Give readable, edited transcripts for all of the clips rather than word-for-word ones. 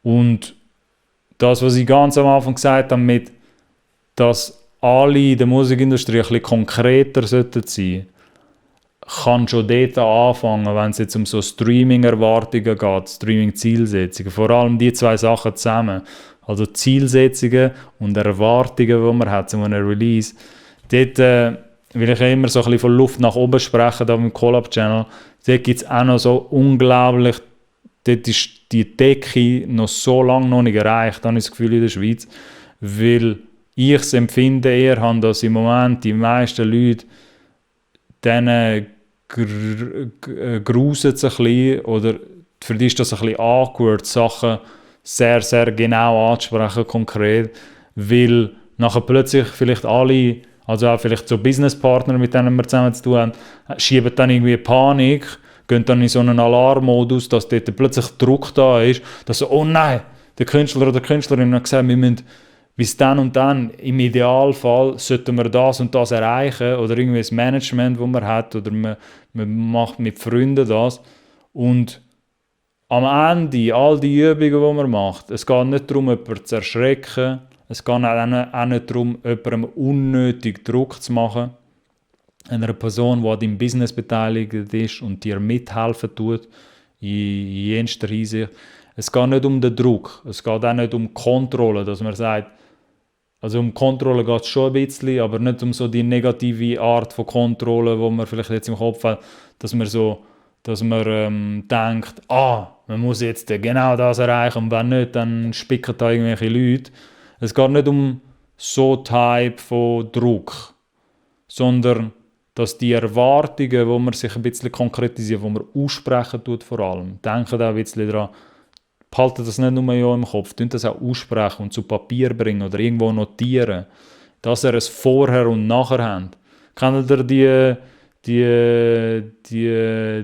Und das, was ich ganz am Anfang gesagt habe, mit, dass alle in der Musikindustrie ein bisschen konkreter sollten sein, kann schon dort anfangen, wenn es jetzt um so Streaming-Erwartungen geht, Streaming-Zielsetzungen. Vor allem die zwei Sachen zusammen. Also Zielsetzungen und Erwartungen, die man hat zu einem Release. Dort will ich immer so ein bisschen von Luft nach oben sprechen, da im Collab-Channel. Dort gibt es auch noch so unglaublich, dort ist die Decke noch so lange noch nicht erreicht, habe ich das Gefühl, in der Schweiz. Weil ich es empfinde eher habe, dass im Moment die meisten Leute denen gruset es ein bisschen, oder für die ist das ein bisschen awkward, Sachen sehr, sehr genau anzusprechen, konkret, weil nachher plötzlich vielleicht alle, also auch vielleicht so Businesspartner, mit denen wir zusammen zu tun haben, schieben dann irgendwie Panik, gehen dann in so einen Alarmmodus, dass dort plötzlich Druck da ist, dass so, oh nein, der Künstler oder die Künstlerin hat gesagt, wir müssen bis dann und dann, im Idealfall, sollten wir das und das erreichen, oder irgendwie das Management, das man hat, oder man macht mit Freunden das. Und am Ende, all die Übungen, die man macht, es geht nicht darum, jemanden zu erschrecken, es geht auch nicht darum, jemandem unnötig Druck zu machen, einer Person, die an deinem Business beteiligt ist und dir mithelfen tut, in jenster Hinsicht. Es geht nicht um den Druck, es geht auch nicht um Kontrolle, dass man sagt, also um Kontrolle geht es schon ein bisschen, aber nicht um so die negative Art von Kontrolle, wo man vielleicht jetzt im Kopf hat, dass man denkt, man muss jetzt genau das erreichen und wenn nicht, dann spicken da irgendwelche Leute. Es geht nicht um so Type von Druck, sondern dass die Erwartungen, wo man sich ein bisschen konkretisiert, wo man aussprechen tut vor allem, denken da ein bisschen dran, behalten das nicht nur im Kopf, tun das auch aussprechen und zu Papier bringen oder irgendwo notieren, dass ihr es vorher und nachher habt. Kennt ihr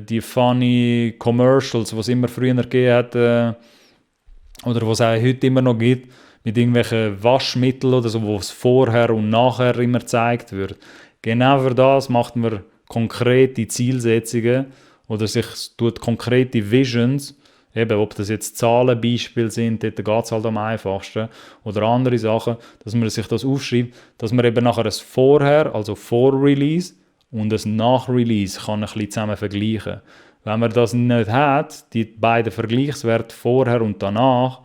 die funny Commercials, die es immer früher gegeben hat, oder was es auch heute immer noch gibt, mit irgendwelchen Waschmitteln oder so, wo es vorher und nachher immer gezeigt wird. Genau für das macht man konkrete Zielsetzungen oder sich tut konkrete Visions, eben, ob das jetzt Zahlenbeispiele sind, dort geht es halt am einfachsten, oder andere Sachen, dass man sich das aufschreibt, dass man eben nachher ein Vorher, also Vor-Release und ein Nach-Release kann ein bisschen zusammen vergleichen. Wenn man das nicht hat, die beiden Vergleichswerte vorher und danach,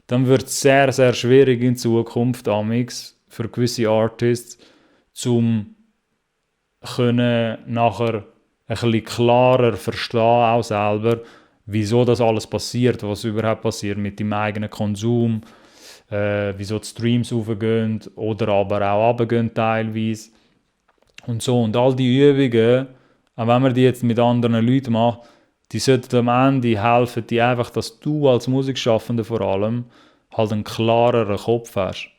dann wird es sehr, sehr schwierig in Zukunft amix für gewisse Artists, zum können nachher ein bisschen klarer verstehen, auch selber, wieso das alles passiert, was überhaupt passiert mit dem eigenen Konsum, wieso die Streams raufgehen oder aber auch runtergehen teilweise und so. Und all die Übungen, auch wenn man die jetzt mit anderen Leuten macht, die sollten am Ende helfen, die einfach, dass du als Musikschaffender vor allem halt einen klareren Kopf hast.